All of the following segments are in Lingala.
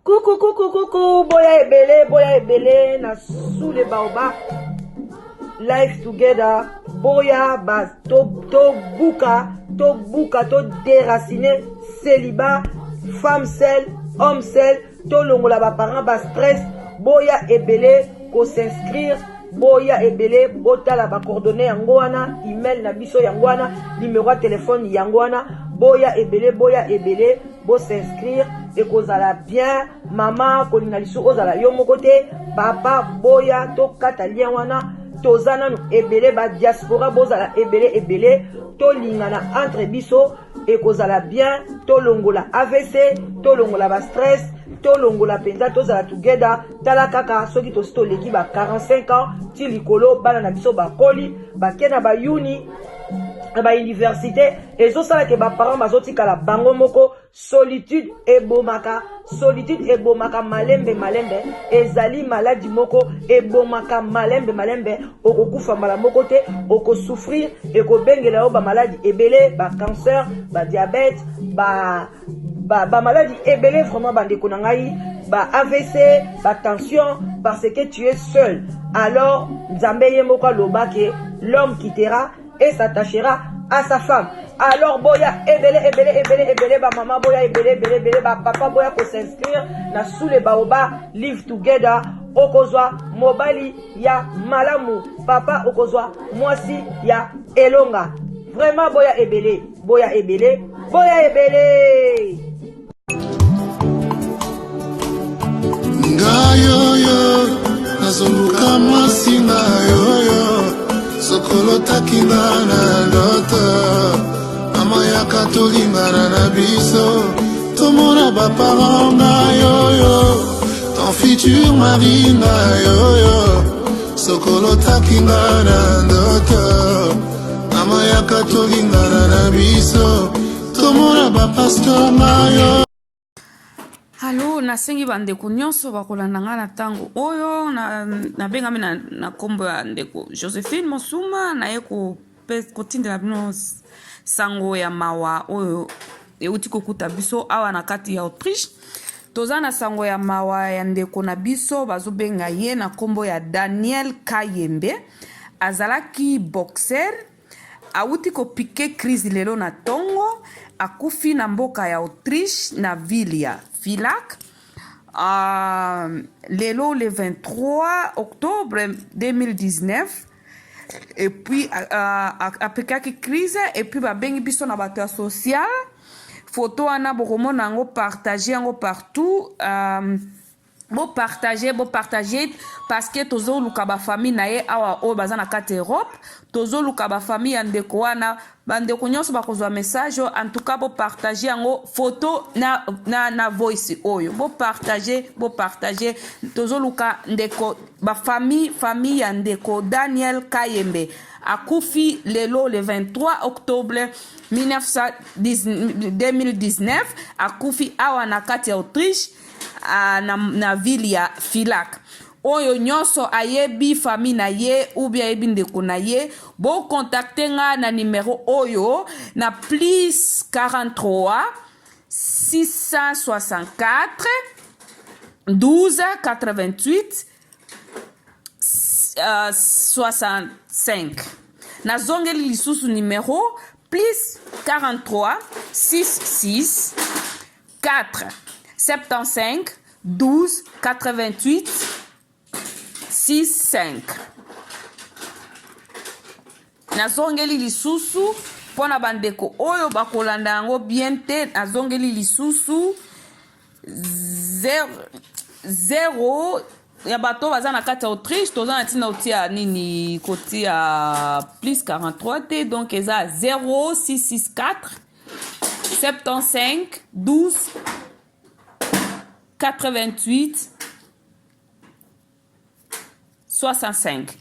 Coucou, coucou, coucou, boya ebele, boya ebele, na sous les baobabs, life together, boya ba to to buka, to buka, to déraciner, célibat, femme seule, homme seul, to longola ba parents ba stress, boya ebele ko s'inscrire boya ebele botala ba coordonnées yango wana email na biso yango wana numéro ya telefone yango wana boya ebele boya ebele bo s'inscrire ekozala bien mama kolinga lisusu ozala yo moko te papa boya tokata lien wana toza nanu ebele ba diaspora bozala ebele ebele tolingana entre biso ekozala bien tolongola avc tolongola ba stress tolongola mpenza tozala together tala kaka soki tosi toleki ba 45 ans ti likolo bana na biso bakoli bake na bayuni na bauniversité ezosala ke baparent bazotikala bango moko solitude ebomaka solitude ebomaka malembe malembe ezali maladi moko ebomaka malembe malembe okokufa mbala moko te okosouffrir ekobengela yo bamaladi ebele bacancer badiabete ba bamaladi ba ebele vraiment bandeko na ngai ba avc batension parce que tu es seul alors nzambe ye moko aloba ke l'homme quittera et s'attachera à sa femme alors boya ebele ebele ebele ebele bamama boya ebele ebele ebele bapapa boya kos'inscrire na sous le baoba live together okozwa mobali ya malamu papa okozwa mwasi ya elonga vraiment boya ebele boya ebele boya ebele Ngai oyo nazoluka mwasi ngai oyo sokolotaki nga na ndoto mama yaka tolingana na biso tomona baparent ngai oyo ton futur mari ngai oyo sokolotaki nga na ndoto mama yaka tolingana na biso tomona bapasteur ngai oyo Alo, nasengi bandeko nyonso bakolanda ngai na ntango oyo nabengami na, na nkombo ya ndeko Josephine Mosuma, naye kotindela bino sango ya mawa oyo euti kokuta biso awa na kati ya Autriche. Toza na sango ya mawa ya ndeko na biso bazobenga ye na nkombo ya Daniel Kayembe, azalaki boxer Awuti ko piquer crise lelo na tongo, akufi na mboka ya Autriche na ville ya Villach lelo le 23 octobre 2019 et puis apikaki crise et puis babengi biso na bato ya social photo wana bokomona yango partage yango partout euh, Bo partager, bo partager parce que tozo luka ba famille na ye awa oyo baza na kati Europe, tozo luka ba famille ya ndeko wana, ba ndeko nyonso bakozwa message oyo, en tout cas bo partager yango photo na, na, na voice oyo, bo partager, bo partager, tozo luka ndeko ba famille, famille ya ndeko Daniel Kayembe akufi lelo le 23 octobre 2019 akufi awa na kati ya Autriche na, na ville ya Filac. Oyo nyonso ayebi famille na ye ou bien ayebi ndeko na ye, bo contacter nga na numero oyo na plus 43 664 12 88 65. Nazongeli lisusu numero plus 43 66 4 75 12 88 6 5 nazongeli lisusu mpo na bandeko oyo bakolanda yango bien te nazongeli lisusu 0 ya bato baza na kati ya autriche toza na ntina kotia nini kotia plus 43 te donc eza 0664 75 12 88 65.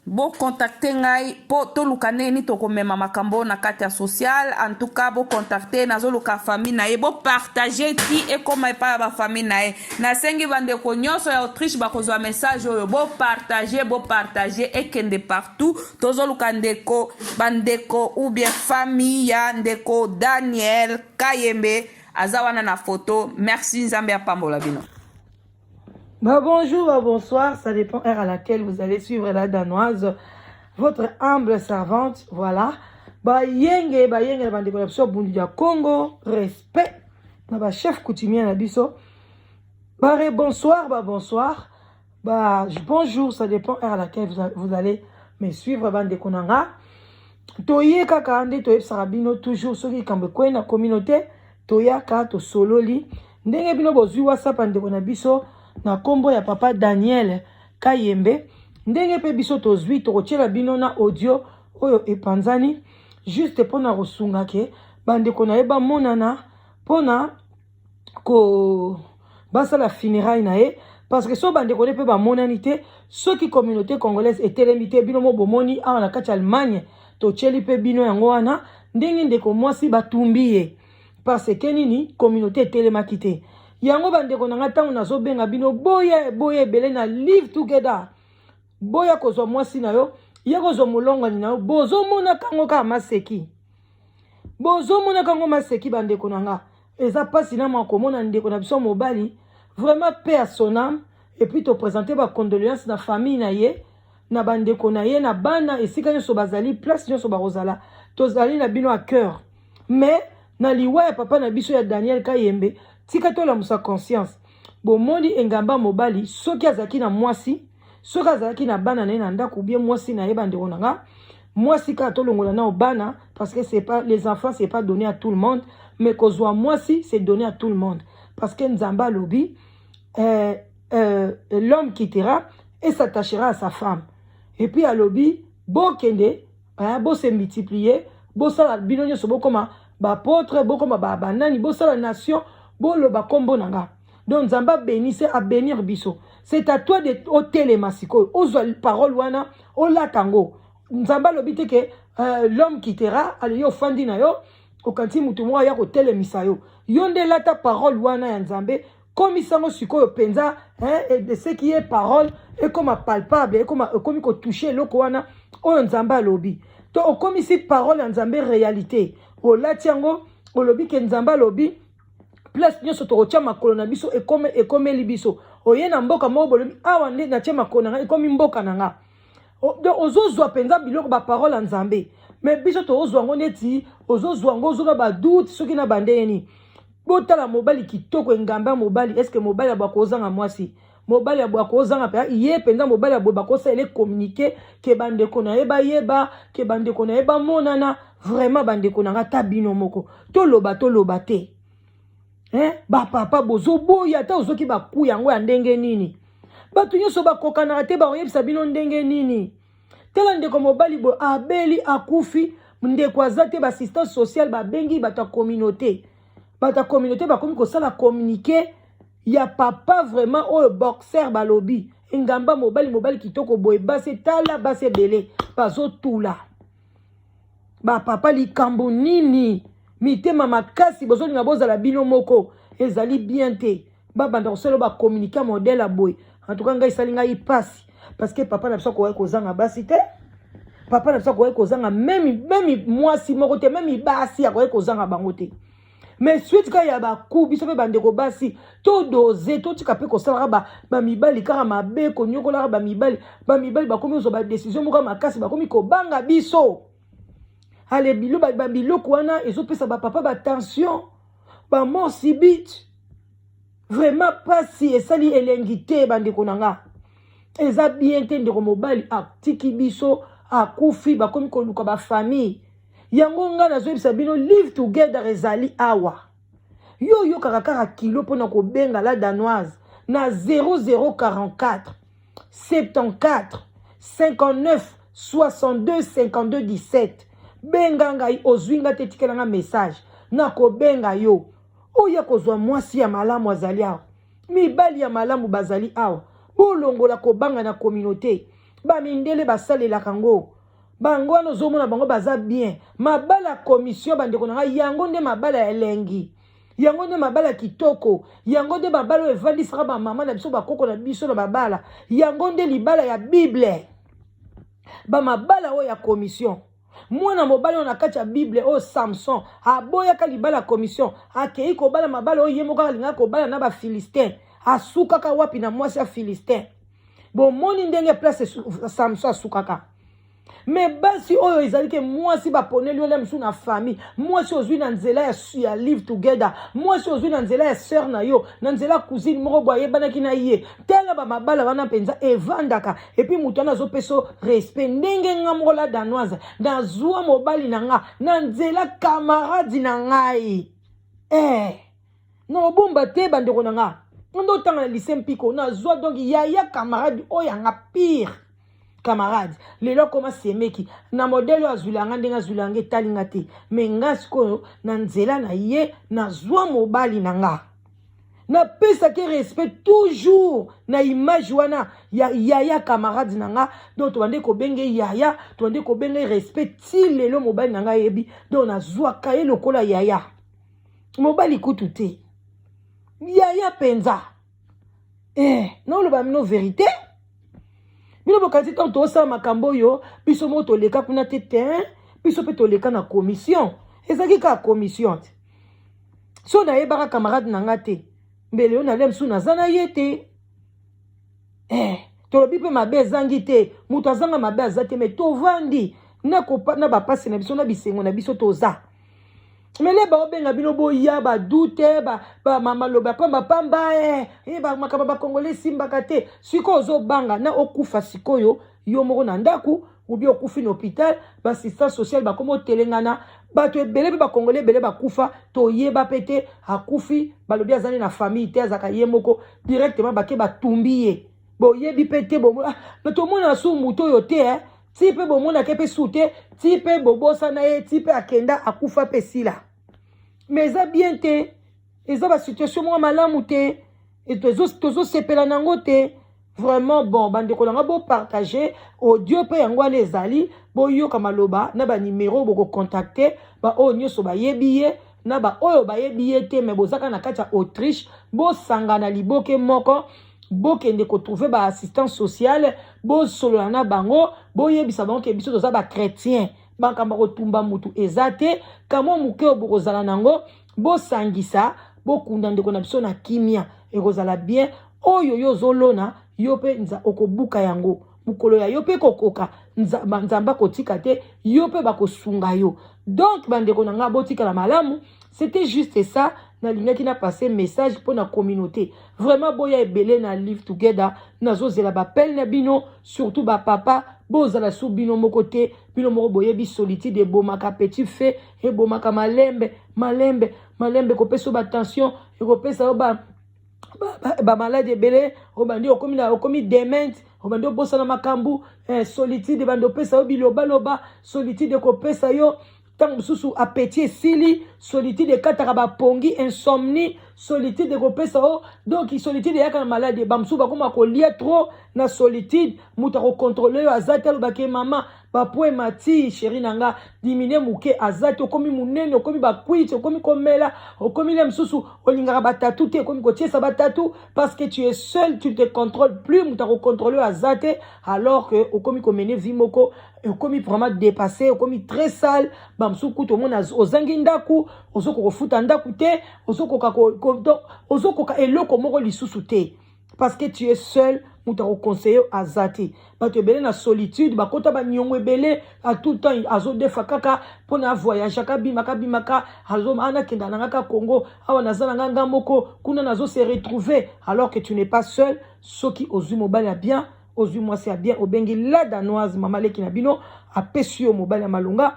Bo contacter ngai po toluka ndenge nini tokomema makambo oyo na kati ya social. En tout cas bo contacter, nazoluka famille na ye, bo partager ti ekoma epai ya ba famille na ye. Nasengi bandeko nyonso ya Autriche bakozwa message oyo, bo partager, bo partager ekende partout. Tozoluka ndeko, bandeko ou bien famille ya ndeko Daniel Kayembe aza wana na photo. Merci, Nzambe apambola bino. Bah bonjour, bah bonsoir, ça dépend heure à laquelle vous allez suivre la Danoise, votre humble servante, voilà. Bah yenge, bah yenge na bandeko na biso bundu ya Congo, respect na ba chef coutumier na biso. Bah bonsoir, bah bonsoir, bah bonjour, ça dépend heure à laquelle vous, vous allez me suivre bandeko na nga. Toye kaka nde toyebisaka bino toujours soki likambo ekwei na communauté, toyaka tosololi ndenge bino bozwi WhatsApp ya ndeko na biso na nkombo ya papa Daniel Kayembe, ndenge mpe biso tozwi, tokotiela bino na audio oyo epanzani juste mpona kosunga ke bandeko na ye bamonana mpona ko basala funéraille na ye, parce que so bandeko ne mpe bamonani te, soki communauté congolaise etelemi te. Bino mo bomoni awa na kati ya Allemagne, totieli mpe bino yango wana ndenge ndeko mwasi batumbi ye, parce que nini? Communauté etelemaki te. Yango bandeko na nga, ntango nazobenga bino, boya, boya ebele na Live Together, boya kozwa mwasi na yo, ye kozwa molongani na yo. Bozomonaka yango kaka maseki, bozomonaka yango maseki. Bandeko na nga, eza mpasi na mwa komona ndeko na biso mobali, vraiment paix à son âme. Et puis toprésente bacondoléance na famille na ye, na bandeko na ye, na bana, esika nyonso bazali, place nyonso bakozala, tozali na bino à cœur. Mais na liwa ya papa na biso ya Daniel Kayembe, tika tolamusa conscience. Bomoni engamba mobali, soki azalaki na mwasi, soki azalaki na bana na ye na ndako, bien mwasi na ye, bandeko na nga, mwasi kaka, tolongola nao bana, parce que c'est pas les enfants, c'est pas donné à tout le monde, mais kozwa mwasi, c'est donné à tout le monde, parce que Nzambe alobi l'homme quittera et s'attachera à sa femme. Et puis alobi bokende, bose multiplier, bosala bino nyonso, bokoma baapôtre, bokoma banani, bosala nation, boloba nkombo na nga. Donc Nzambe abénisse, abénir biso. C'est à toi de otelema sikoyo, ozwa parole wana, olata yango. Nzambe alobi te ke l'homme quittera, ale yo ofandi na yo, okanisi motu moko aya kotelemisa yo. Yo nde lata parole wana ya Nzambe, komisango sikoyo mpenza, ce qui est parole ekoma palpable, ekoma, ekomi kotouche eloko wana oyo Nzambe alobi. To okomisi parole ya Nzambe réalité, olati yango, olobi ke Nzambe alobi place nyonso tokotia makolo na biso ekomeli biso. Oye na mboka moko, bolobi awa nde natie makolo na nga, ekomi mboka na nga. Donc ozozwa mpenza biloko, baparole ya Nzambe. Mais biso tozozwa yango neti ozozwa yango, ozonga badoute soki na bandenge nini. Botala mobali kitoko, engambe ya mobali. Est-ce mobali ya boye akozanga mwasi? Mobali ya boye akozanga mpenza ye mpenza? Mobali ya boye bakosalela communiqué ke bandeko na ye bayeba, ke bandeko na ye bamonana. Vraiment bandeko na nga, ta bino moko, toloba, toloba te, eh? Bapapa bozoboya, ata ozoki baku yango ya ndenge nini, bato nyonso bakokanaka te. Bakoyebisa bino ndenge nini? Tala ndeko mobali boye abeli, akufi, ndeko aza te, baassistance sociale babengi bato ya communauté. Bato ya communauté bakomi kosala communiqué ya papa vraiment oyo boxer, balobi engamba mobali, mobali kitoko boye, basi, tala basi ebele bazotula. Bapapa, likambo nini? Mitema makasi, bozolinga bozala bino moko, ezali bien te. Babanda kosala bacommuniqué modèle ya boye. En tout cas ngai esali ngai mpasi, parce que papa na biso akoki kozanga basi te, papa na biso akoki kozanga même mwasi moko te, même basi akoki kozanga bango te. Mais suite kaka ya baku, biso mpe bandeko basi todose, totika mpe kosalaka bamibali kaka mabe, konyokolaka bamibali. Bamibali bakomi kozwa badécision moko ya makasi, bakomi kobanga biso. Ale babiloko wana ezopesa bapapa batension, bamort subite. Vraiment mpasi, esali elengi te. Bandeko na nga, eza bien te. Ndeko mobali atiki biso, akufi, bakomi koluka bafamille. Yango ngai nazoyebisa bino, Live Together ezali awa. Yo oyokaka kaka kilo mpona kobenga la Danoise na 0044 74 59 62 52 17. Benga ngai, ozwi nga te, tikela nga message, nakobenga yo. Oya kozwa mwasi ya malamu azali awa, mibali ya malamu bazali awa. Bolongola kobanga na communauté. Bamindele basalelaka yango. Bango wana ozomona bango baza bien. Mabala commission, bandeko na ngai, yango nde mabala ya elengi, yango nde mabala kitoko, yango nde mabala oyo evandisaka bamama na biso, bakoko na biso na babala, yango nde libala ya Bible. Bamabala oyo ya commission, mwana mobali oyo na kati ya Bible oyo Samson aboyaka libala ya commission, akei kobala mabala oyo ye moko alingaka kobala na Bafilistin. Asukaka wapi? Na mwasi ya Filistin. Bomoni ndenge place Samson asukaka. Me basi oyo ezali ke mwasi baponeli yo mosusu na famille, mwasi ozwi na nzela ya Live Together, mwasi ozwi na nzela ya sœur na yo, na nzela ya cousine moko boye ayebanaki na ye, tala bamabala wana mpenza evandaka. Et puis moto wana azopesa respect. Ndenge nga moko la Danoise nazwa mobali na nga na nzela camarade na ngai, na obomba te, bandeko na nga, nde otanga na lycée Mpiko, nazwa donc yaya camarade oyo yanga pire camarade. Lelo akoma semeki na modèle oyo azwila nga, ndenge azwila nga etali nga te. Me nga sikoyo na nzela na ye nazwa mobali na nga, napesaki respect toujours na image wana ya yaya camarade na nga. Donc tobande kobenge yaya, tobande kobenge respect ti lelo. Mobali na nga ayebi, donc nazwaka ye lokola yaya mobali kutu te, yaya mpenza. Naoloba bino vérité, bino bokanisi ntango tozosala makambo oyo biso moko toleka kuna te? Te, biso mpe toleka na commission. Ezalaki kaka commission te. So nayebaka camarade na nga te, mbele oyo nalia mosusu naza na ye te. Tolobi mpe mabe ezangi te, moto azanga mabe aza te. Me tovandi na bapasi na biso, na bisengo na biso, toza mele baobenga bino boya badute maloba pambapamba, makambo bakongole esimbaka te. Sikoyo ozobanga na okufa sikoyo yo moko na ndako, obi okufi na hôpital, baassistance sociale bakoma otelengana. Bato ebele mpe bakongole ebele bakufa, toyeba mpe te akufi, balobi azali na famille te, azalaka ye moko. Directement bake batumbi ye, boyebi mpe te. Tomona su motu oyo te, ti mpe bomonaka mpe su te, ti mpe bobosana ye, ti mpe akenda akufa mpe sila. Mais eza bien te, eza basituation moko malamu te, tozosepela nango te vraiment. Bon, bandeko na nga, bopartage audio mpe yango wana ezali, boyoka maloba na banimero bokocontacte baoyo nyonso bayebi ye na baoyo bayebi ye te. Me bozaka na kati ya Autriche, bosangana liboke moko, bokende kotrouve baassistance sociale, bosolola na bango, boyebisa bango ke biso toza bachrétien, makambo ya kotumba mutu eza te. Kamwa moke oyo bokozala nango, bosangisa, bokunda ndeko na biso na kimia, ekozala bien. Oyo yo ozolona, yo mpe okobuka yango mokolo ya yo mpe kokoka. Nzambe akotika te, yo mpe bakosunga yo. Donc bandeko na ngai, botikala malamu. C'était juste ça nalingaki na passe message mpo na communauté. Vraiment, boya ebele na Live Together. Nazozela bapele na bino, surtout bapapa. Bozala su bino moko te. Bino moko boyebi, solitude ebomaka petit fait, ebomaka malembe malembe malembe, ekopesa yo batension, ekopesa yo bamaladi ebele. Obandi okomi okomi démente, obandi obosana makambo. Solitude ebandi opesa yo bilobaloba, solitude ekopesa yo ntango mosusu appétit esili, solitude ekataka bapongi, insomnie, solitude ekopesa yo. Donc solitude eyaka na maladi. Bamosusu bakoma kolia trop na solitude. Moto akocontrôle yo aza te, alobaki: "Mama, bapoids emati, chéri na nga, diminue moke." Aza te. Okomi monene, okomi bakwiti, okomi komela, okomi le mosusu olingaka batatu te, okomi kotiesa batatu parce que tu es seul, tu ne te contrôles plus. Moto akocontrôle yo aza te, alors que okomi komene vie moko okomi vraiment dépassé, okomi très sale. Bamosusu kutu omona ozangi ndako, ozokoka kofuta ndako te, ozokoka eloko moko lisusu te parce que tu es seul. Moto akoconseille aza te. Bato ebele na solitude bakota baniongo ebele. A tout temps azodefa kaka mpona avoyageaka, abimaka abimaka, anakenda na nga ka Congo awa, naza na nga nga moko kuna, nazo se retrouver, alors que tu n'es pas seul. Soki ozwi mobali ya bien, ozwi mwasi ya bien, obengi la Danoise, mama leki na bino, apesi yo mobali ya malonga,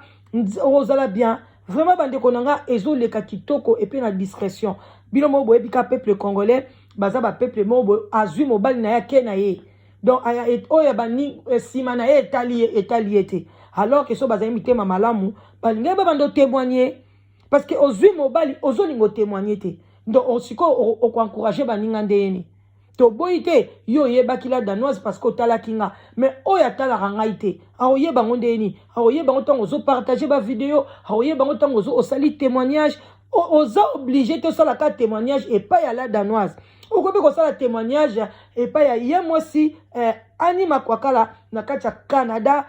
ozala bien vraiment. Bandeko na nga, ezoleka kitoko et puis na discrétion. Bino moko boyebi ka peuple congolais baza bapeuple moko boye. Azwi mobali na ye, ake na ye, donc oyo ya bani nsima na ye etali ye, etali ye te. Alors que so bazali mitema malamu, balingai babanda otémoigne, parce que ozwi mobali, ozolinga otémoigne te. Donc sikoyo okoencourage baninga ndeni? Toboyi te, yo oyebaki La Danoise parce que otalaki nga, mais oyo atalaka ngai te akoyeba yango ndenge nini? Akoyeba yango ntango ozopartage bavideo, akoyeba yango ntango osali témoignage. Oza obligé te osalaka témoignage epai ya La Danoise. Okoki kosala témoignage epai ya ye mwasi Ani Makwakala na kati ya Canada,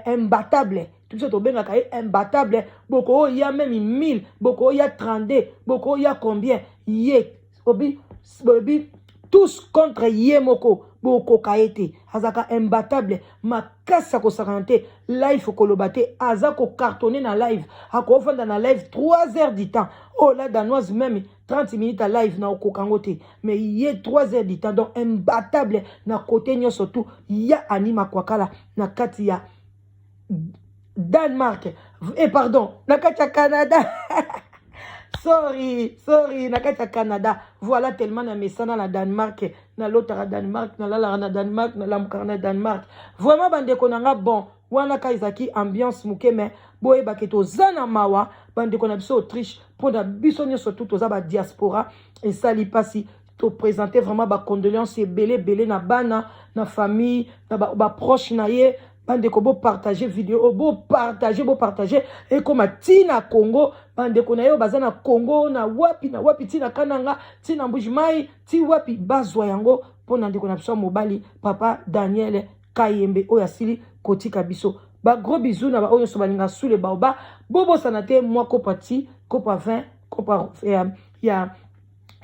imbattable. Biso tobengaka ye imbattable. Bokoya même 1000, bokoya 32, bokoya combien, ye obi boyebi, tous contre ye moko, bokoka ye te. Azalaka imbattable makasi, akosakana te. Live koloba te, aza kocartonner na live, akofanda na live 3 heures du temps. Oyo La Danoise, même 30 minutes ya live na okoka yango te, mais ye 3 heures du temps. Donc imbattable na côté nyonso tu ya Ani Makwakala na kati ya Danemark, eh pardon, na kati ya Canada, sorry, sorry, na kati ya Canada. Voilà, tellement na mesana na Danemark, nalotaka Danemark, nalalaka na Danemark, nalamukaka na Danemark. Vraiment, bandeko na nga, bon, wana ka ezalaki ambiance moke, mais boyebaki toza na mawa, bandeko na biso Autriche, mpona biso nyonso tu toza badiaspora, esali mpasi. Toprésente vraiment bacondoléance ebele ebele na bana, na famille, na baproche na ye. Bandeko, bopartage video oyo, bopartage, bopartage, ekóma ntina Congo. Bandeko na ye oyo baza na Congo, na wapi na wapi, ntina Kananga, ntina Mbuji Mai, ti wapi, bazwa yango mpo na ndeko na biso ya mobali, papa Daniel Kayembe, oyo asili kotika biso. Bagros bisous na baoyo nyonso balinga Sule Baoba. Bobosana te mwa kopa ti, kopa 20, kopa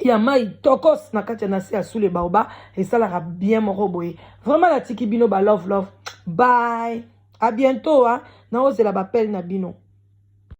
ya mai tokos na kati ya na se ya Sule Baoba, esalaka bien moko boye. Vraiment, natiki bino ba love love. Bye, à bientôt. Hein? Naozela bapele na bino.